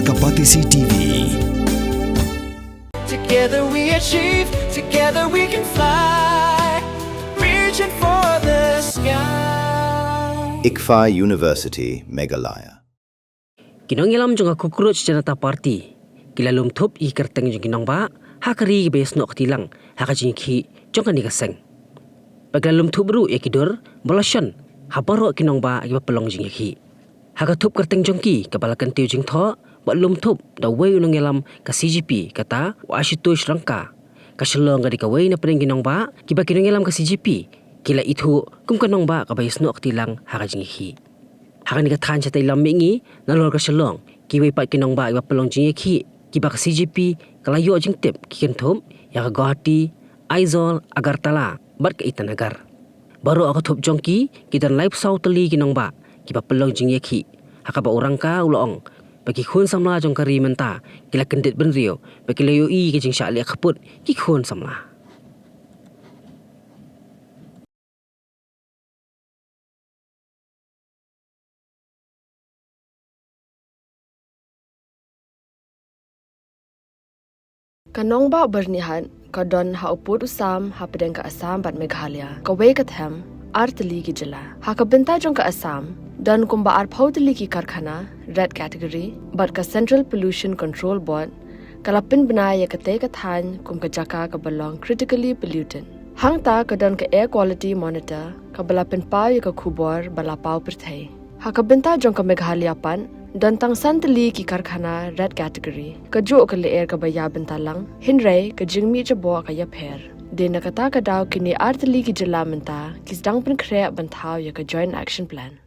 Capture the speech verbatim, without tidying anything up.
Ka Batesi T V. Together we achieve, together we can fly, reaching for the sky. ICFAI University, Meghalaya. Ki nongïalam jong ka Cockroach Janata Party ki la lum thup ïa ki kyrteng jong ki nongbah ha ka ri kiba ïasnoh kti lang ha ka jingïakhih jong kane ka seng. Bad ki la lum thup ruh ïa ki dur ba la shon ha baroh ki nongbah kiba pynlong jingïakhih. Ha ka thup kyrteng jong ki kaba la kyntiew jingthoh bad lum thup da uwei u nongïalam ka C J P, kata u Ashutosh Rangka, ka Shillong ka dei kawei na pdeng ki nongbah kiba ki nongïalam ka C J P ki la ithuh kum ka nongbah kaba ïasnoh kti lang ha ka jingïakhih. Ha kane ka thaiñ shatei lam mihngi nalor ka Shillong, kiwei pat ki nongbah kiba pynlong jingïakhih kiba ka C J P ka la ïoh jingtip ki kynthup ïa ka Guwahati, Aizawl, Agartala bad ka Itanagar. Baroh ha ka thup jong ki ki don laiphew saw tylli ki nongbah kiba pynlong jingïakhih, ha kaba u Rangka u la ong ba ki khun samla jong ka ri mynta ki la kyndit bynriew bad ki la ïohi ka jingshah leh khappud ki khun samla. Ka nongbah Byrnihat ka don ha u pud u sam hapdeng ka Assam bad Meghalaya, kawei ka them ar tylli ki jylla. Ha ka bynta jong ka Assam, don kumba arphew tylli ki karkhana red category bad ka Central Pollution Control Board ka la pynbna ïa katei ka thaiñ kum ka jaka kaba long critically polluted. Hangta ka don ka Air Quality Monitor kaba la pynpaw ïa ka khubor ba la paw pyrthei. Ha ka bynta jong ka Meghalaya pat, don tang san tylli ki karkhana red category, kajuh ka lyer kaba ïa bynta lang, hynrei ka jingmih jaboh ka ïapher. Dei na kata ka daw kine ar tylli ki jylla mynta ki sdang pynkhreh ban thaw ïa ka Joint Action Plan.